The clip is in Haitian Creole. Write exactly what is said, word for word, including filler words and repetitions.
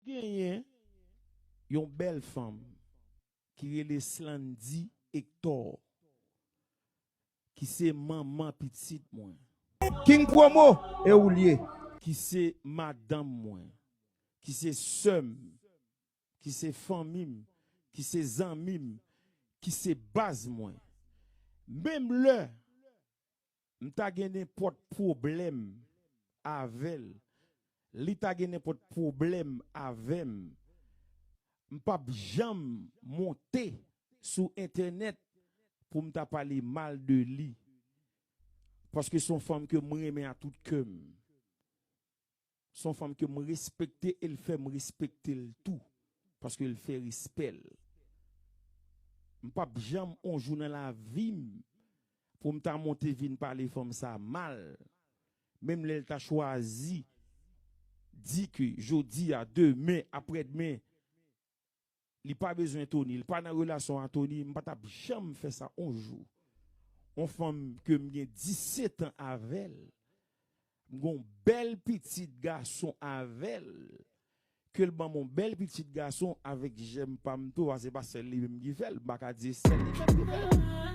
Genyen yon bèl fanm ki rele Slandy Hector, ki se manman pitit mwen, King Promo, e ou l ye. Ki se madanm mwen, ki se sè m, ki se fanmi m, ki se zanmi m, ki se baz mwen. Menm lè m ta gen nenpòt pwoblèm avè l, li ta gen nenpòt pwoblèm avè m, m p ap janm monte sou entènèt pou m ta pale mal de li. Paske se yon fanm ke m renmen a tout kè m. Se yon fanm ke m respekte e l fè m respekte l tou. Paske l fè respè l. M p ap janm on jou nan lavi m pou m ta monte vin pale fanm sa mal. Menm lè l ta chwazi di ke jodi a, demen, aprèdmen, li pa bezwen Tony, li pa nan relasyon a Tony, m pa t ap janm fè sa on jou. On fanm ke m gen disèt an avè l, m gen on bèl pitit gason avè l, ke l ban m on bèl pitit gason avèk jèm pa m tou, paske se pa sèl li menm ki fè l, m pa ka di se sèl li menm ki fè l.